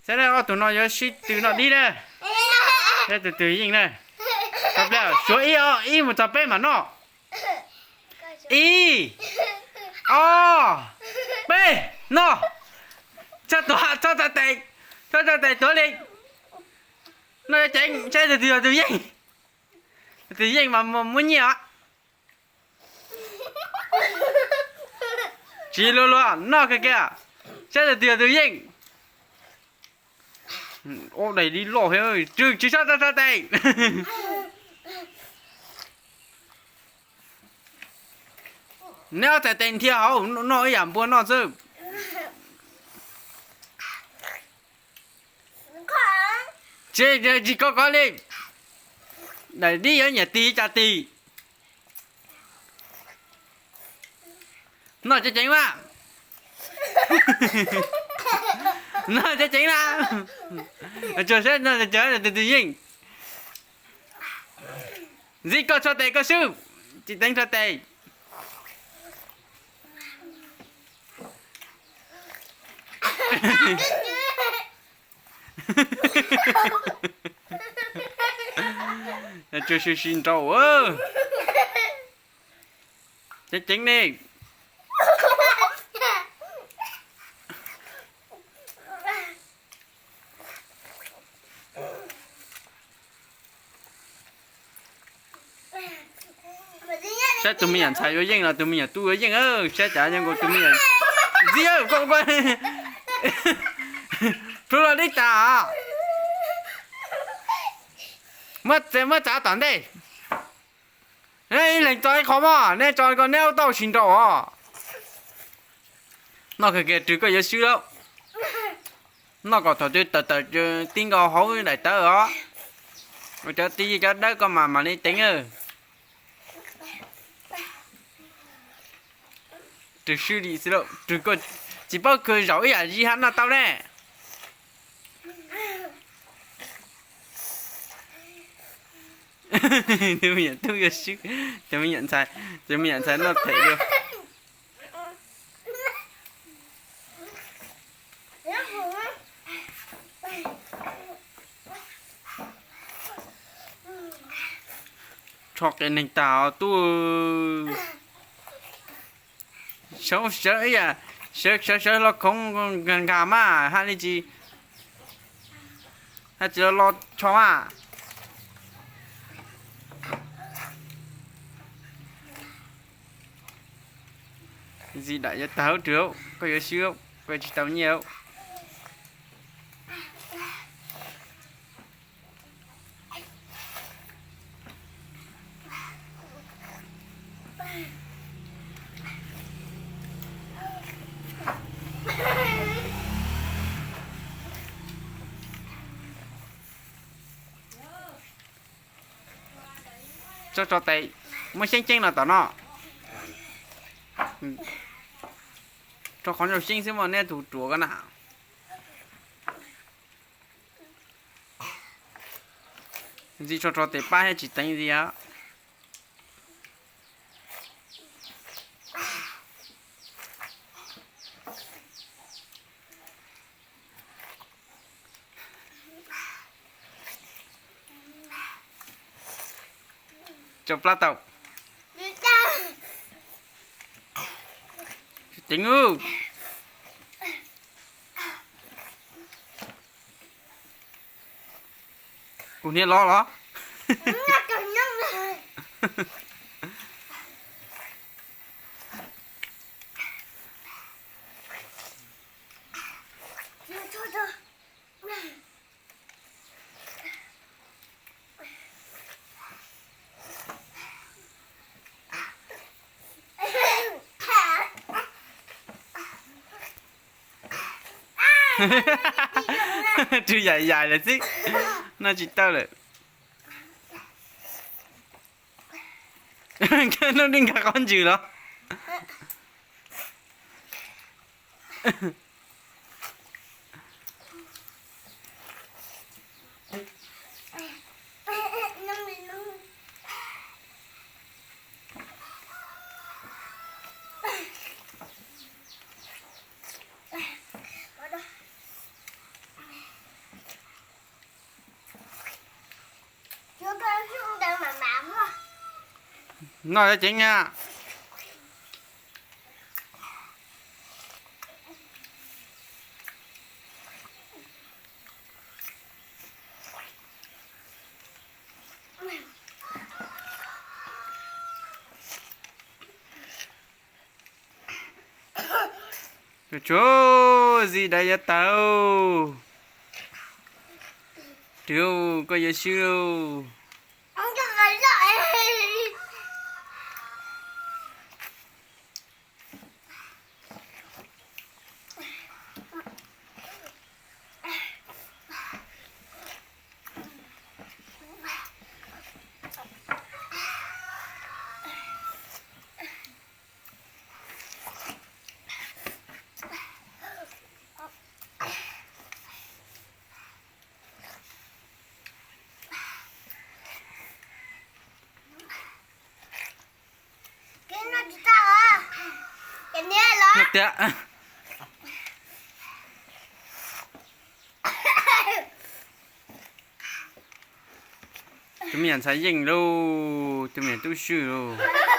Saib na, ob tug no yuav sib tw noj dib na. Saib tus twg yeej na. Suav ib os, ib mus txog peb mam noj. Ib, ob, peb, noj. Txhob tuav, txhob txo tes, txhob txo tes tuav li. Noj ceev, saib tus twg yog tus yeej. Tus yeej mas muab nyiaj os. Tsis luag luag, noj kiag kiag, saib tus twg yog tus yeej. Ua daim dib loj, tsis txhob txo tes. Neb ob txhais tes nrhiav hauv, noj ib yam npua noj xwb. Tsis, tsis kov kov li. Daim dib yuav nyiam tis cas tis. Noj ceev ceev mas. Noj ceev ceev na. Tsuas saib noj ceev ceev tus twg yeej. Ntxiv koj txhob tes koj xwb, tsis teev txhob tes. Tsuas sib sib nrau. Ceev ceev ne. Saib tus me nyuam ntxhais yuav yeej los tus me nyuam tub yuav yeej. Saib cas yeej nkaus tus me nyuam ntxim. Plhu los dib tas. Muab txav tom ntej. Ib leeg tso ib qho mog, neb tso ko neb ua tau sib nrau os. Noj kiag kiag, rws koj yuav swb lauj. Noj kom thaum twg tawm tawm tib nkaus hauv daim tawv os. Ua cov tib cov dawb koj mam mam li teev. Rws swb li xwb lauj, rws koj tsis paub khaws zaum ib yam zis hab noj tau ne. Tus me nyuam tub yuav swb, tus me nyuam ntxhais, tus me nyuam ntxhais noj them dua. Tsho qias neeg tag os tub. Sawv sawv ib yam, sawv sawv sawv los khoov nkag nkag mas haj li tsis, haj tsis los los tsho mas. Zis daim yuav tag hauv rws, koj yuav swb, koj tsis tau nyiaj. Tso tso tes, muab xyeeb xyeeb no tom no. Rau qhov ncauj xyeeb xwb mas neb tus ruam ko na. Ntxim tso tso tes pab thiab tsis teev ntxiv os. Tso plab tau. Tsis teev. Kuv niam los los. Rws yaim yaim lawm xwb, noj tsis tau lawm. Noj dib nkag qhov ntswg los. Noj ceev na. Tsuag, zib dais yav tas. Rwg, koj yuav swb lauj. Tiag. Tus me nyuam ntxhais yeej lauj, tus me nyuam tub swj lauj.